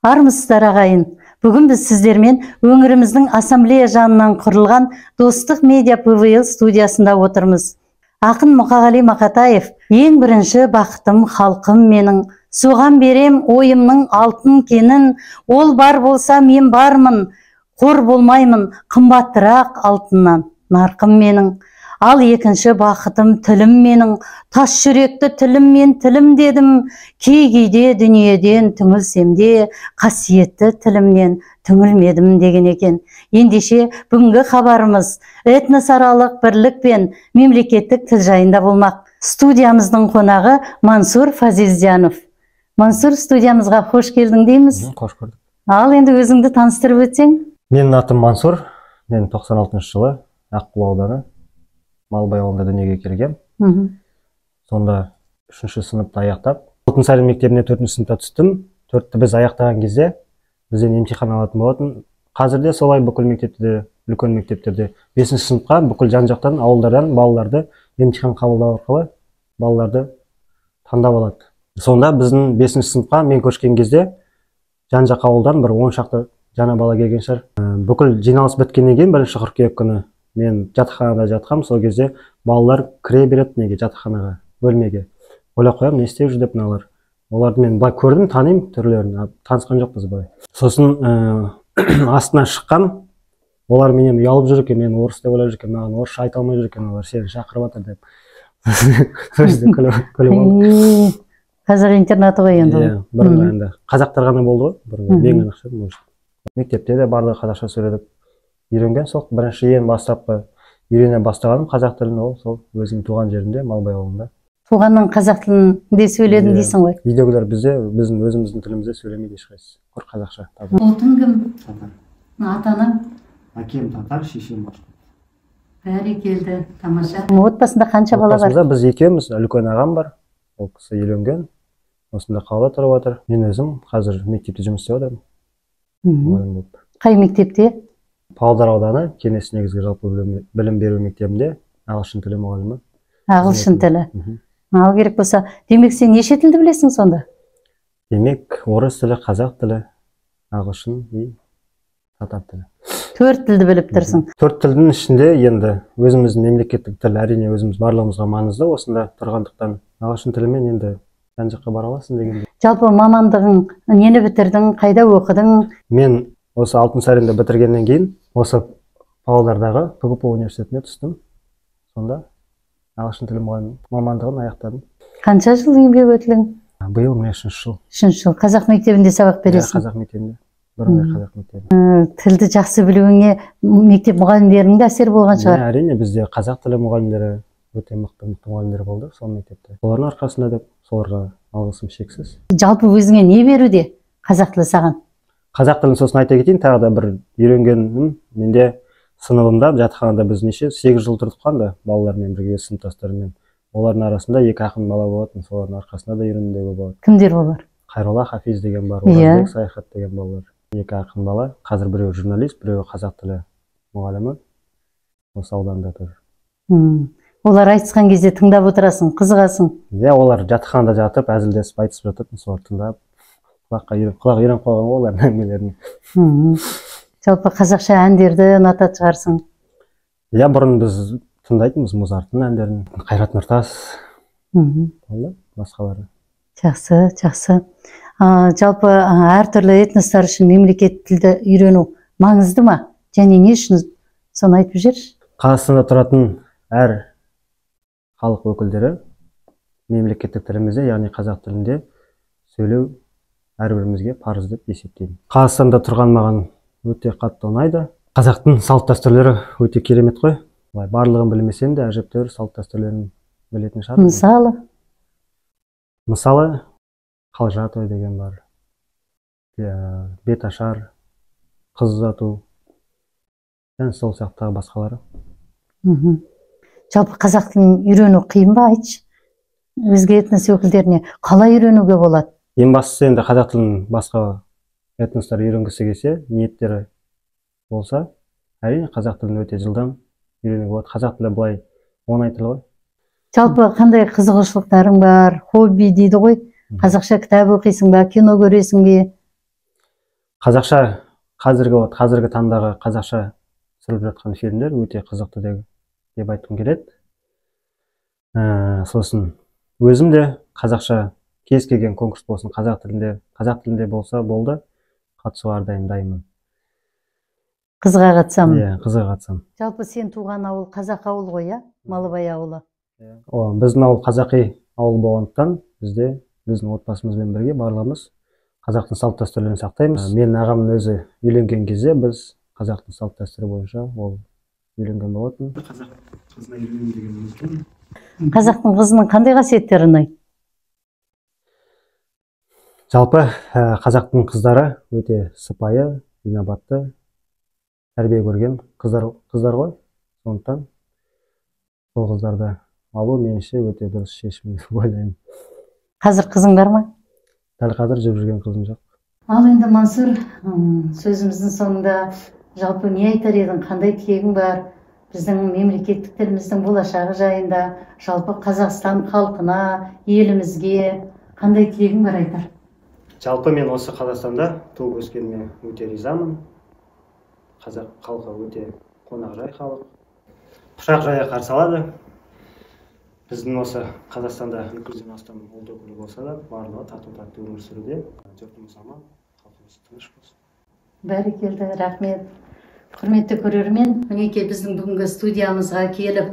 Армысыздар, ағайын! Бүгін біз сіздермен өңіріміздің ассамблея жанынан құрылған Достық медиа ПВЛ студиясында отырмыз. Ақын Мұқағали Мақатаев: «Ең бірінші бақытым – халқым менің, соған берем ойымның алтын кенін. Ол бар болса, мен бармын, қор болмаймын, қымбаттырақ алтыннан нарқым менің. Ал екінші бақытым – тілім менің, тас жүректі тіліммен тілімдедім. Кей кейде дүниеден түңілсем де, қасиетті тілімнен түңілмедім», – деген екен. Ендеше, бүгінгі хабарымыз этносаралық бірлік пен мемлекеттік тіл жайында болмақ. Студиямыздың қонағы Мансур Фазилзянов. Мансур, студиямызға қош келдің дейміз. Қош көрдік. Ал енді өзіңді таныстырып өтсең. Менің атым Мансур. Мен 96 жылы Аққу ауданы, Малбай ауылында дүниеге келгем. Сонда үшінші сыныпты аяқтап, Алтынсарин мектебіне төртінші сыныпта түстім. Төртті біз аяқтаған кезде бізден емтихан алатын болатын. Қазір де солай, бүкіл мектепте, үлкен мектептерде бесінші сыныпқа бүкіл жан жақтан, ауылдардан балаларды емтихан қабылдау арқылы балаларды таңдап алады. Сонда біздің бесінші сыныпқа мен көшкен кезде жан жақ ауылдан бір 10 шақты жаңа бала келген шығар. Бүкіл жиналыс біткеннен кейін, 1 қыркүйек күні мен жатақханада жатқам. Сол кезде балалар кіре береді неге, жатақханаға, бөлмеге. Ойлап қоямын, не істеп жүр деп мыналар. Оларды мен былай көрдім, танимын түрлерін, танысқан жоқпыз былай. Сосын астына шыққам, олар менен ұялып жүр екен, мені орыс деп ойлап жүр екен, маған орысша айта алмай жүр екен олар, сені шақырып жатыр деп. Сол жерде күліп алдық. Қазақ интернаты ғой енді ол. Иә, бұрын енді қазақтар ғана болды ғой бұрын, мен ғана шығармын, может. Мектепте де барлығы қазақша сөйледік, үйренген. Сол бірінші, ең бастапқы үйрене бастағаным қазақ тілін, ол сол өзімнің туған жерімде, Малбай ауылында. Туғаннан қазақ тілінде сөйледің Иә. дейсің ғой. Үйдегілер бізде біздің өзіміздің тілімізде сөйлемейді ешқайсысы, құр қазақша таза. Ұлтың кім? Татар. ата анаң Әкем татар, шешем башқұрт. Бәрекелді, тамаша! Отбасында қанша бала бар? Отбасымызда біз екеуміз, үлкен ағам бар, ол кісі үйленген, осында қалада тұрып жатыр. Мен өзім қазір мектепте жұмыс істеп жатырмын, мұғалім болып. Қай мектепте? Павлодар ауданы, Кеңес негізгі жалпы білім беру мектебінде ағылшын тілі мұғалімі. Ағылшын тілі. Мхм. Ал керек болса, демек, сен неше тілді білесің сонда? Демек, орыс тілі, қазақ тілі, ағылшын и татар тілі. Төрт тілді біліп тұрсың. Төрт тілдің ішінде енді өзіміздің мемлекеттік тіл, әрине, өзіміз барлығымызға маңызды осында тұрғандықтан, ағылшын тілімен енді жан жаққа бара аласың деген. Жалпы мамандығың нені, бітірдің, қайда оқыдың? Мен осы Алтынсаринді бітіргеннен кейін осы Павлодардағы ПГПУ университетіне түстім. Сонда ағылшын тілі мұғалімі мамандығын аяқтадым. Қанша жыл еңбек өтілің? Биыл міне үшінші жыл. Үшінші жыл қазақ мектебінде сабақ Иә, бересің? Қазақ мектебінде, бірыңғай қазақ мектебі. Тілді жақсы білуіңе мектеп мұғалімдерінің де әсері болған шығар. Иә, әрине, бізде қазақ тілі мұғалімдері өте мықты мықты мұғалімдер болды сол мектепте. Солардың арқасында деп, соларға алғысым шексіз. Жалпы өзіңе не беруде қазақ тілі саған? Қазақ тілін, сосын айта кетейін, тағы да бір үйренгенім: менде сыныбымда, жатақханада біз неше, 8 жыл тұрдық қой анда балалармен бірге, сыныптастарыммен. Олардың арасында екі ақын бала болатын, солардың арқасында да үйрендім деуге болады. Кімдер олар? Қайролла Хафиз деген бар, Оразбек Саяхат деген балалар, екі ақын бала. Қазір біреуі журналист, біреуі қазақ тілі мұғалімі осы ауданда тоже. Олар айтысқан кезде тыңдап отырасың, қызығасың. Иә, олар жатақханада жатып, әзілдесіп, айтысып жататын, соларды тыңдап, құлақ үйреніп қалған ғой олардың әңгімелеріне. Жалпы қазақша әндерді ұнататын шығарсың. Иә, бұрын біз тыңдайтынбыз Музарттың әндерін, Қайрат Нұртас болды, басқалары. Жақсы, жақсы. Жалпы әртүрлі этностар үшін мемлекеттік тілді үйрену маңызды ма және не үшін, соны айтып жіберші. Қазақстанда тұратын әр халық өкілдері мемлекеттік тілімізде, яғни қазақ тілінде сөйлеу әрбірімізге парыз деп есептеймін. Қазақстанда тұрған маған өте қатты ұнайды. Қазақтың салт дәстүрлері өте керемет қой. Былай барлығын білмесем де, әжептәуір салт дәстүрлерін білетін шығармын. Мысалы? Мысалы, қалжа той деген бар, иә, беташар, қыз ұзату және сол сияқты тағы басқалары. Жалпы қазақ тілін үйрену қиын ба, айтшы? Өзге этнос өкілдеріне қалай үйренуге болады? Ең бастысы, енді қазақ тілін басқа этностар үйренгісі келсе, ниеттері болса, әрине, қазақ тілін өте жылдам үйренуге болады. Қазақ тілі былай оңай тіл ғой. Жалпы қандай қызығушылықтарың бар, хобби дейді ғой? Қазақша кітап оқисың ба, кино көресің бе? Қазақша қазіргі таңдағы қазақша түсіріліп жатқан фильмдер өте қызықты деп айтқым келеді. Сосын өзім де қазақша кез келген конкурс болсын, қазақ тілінде болса болды, қатысуға әрдайым дайынмын. Қызға қатысамын. Иә, қызға қатысамын. Жалпы сен туған ауыл қазақ ауыл ғой, иә? Малыбай ауылы. Біздің ауыл қазақи ауыл болғандықтан біздің отбасымызбен бірге барлығымыз қазақтың салт дәстүрлерін сақтаймыз. Менің ағамның өзі үйленген кезде біз қазақтың салт дәстүрі бойынша ол үйленген болатын. Қазақ қызына үйленемін деген мүмкін. Қазақтың қызының қандай қасиеттері ұнайды? Жалпы қазақтың қыздары өте сыпайы, инабатты, тәрбие көрген қыздар ғой. Сондықтан сол қыздарды алу меніңше өте дұрыс шешім деп ойлаймын. Қазір қызың бар ма? Дәл қазір жүріп жүрген қызым жоқ. Ал енді Мансұр, сөзіміздің соңында жалпы не айтар едің, қандай тілегің бар біздің мемлекеттік тіліміздің болашағы жайында, жалпы Қазақстан халқына, елімізге қандай тілегің бар айтар? Жалпы мен осы Қазақстанда туып өскеніме өте ризамын. Қазақ халқы өте қонақжай халық. Құшақ жая қарсы алады. Біздің осы Қазақстанда 200-ден астам ұлт өкілі болса да, барлығы тату-тәтті өмір сүруде. Жұртымыз аман, халқымыз тыныш болсын. Бәрекелді, рахмет. Құрметті көрермен, мінекей біздің бүгінгі студиямызға келіп,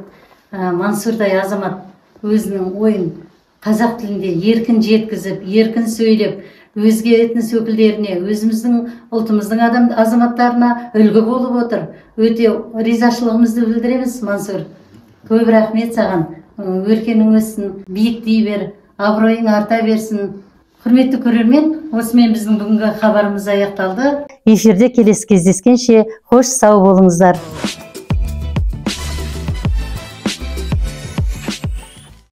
Мансұрдай азамат өзінің ойын қазақ тілінде еркін жеткізіп, еркін сөйлеп, өзге этнос өкілдеріне, өзіміздің ұлтымыздың азаматтарына үлгі болып отыр. Өте ризашылығымызды білдіреміз, Мансұр. Көп рахмет саған. Өркенің өссін, биіктей бер, абыройың арта берсін. Құрметті көрермен, осымен біздің бүгінгі хабарымыз аяқталды. Эфирде келесі кездескенше, қош сау болыңыздар.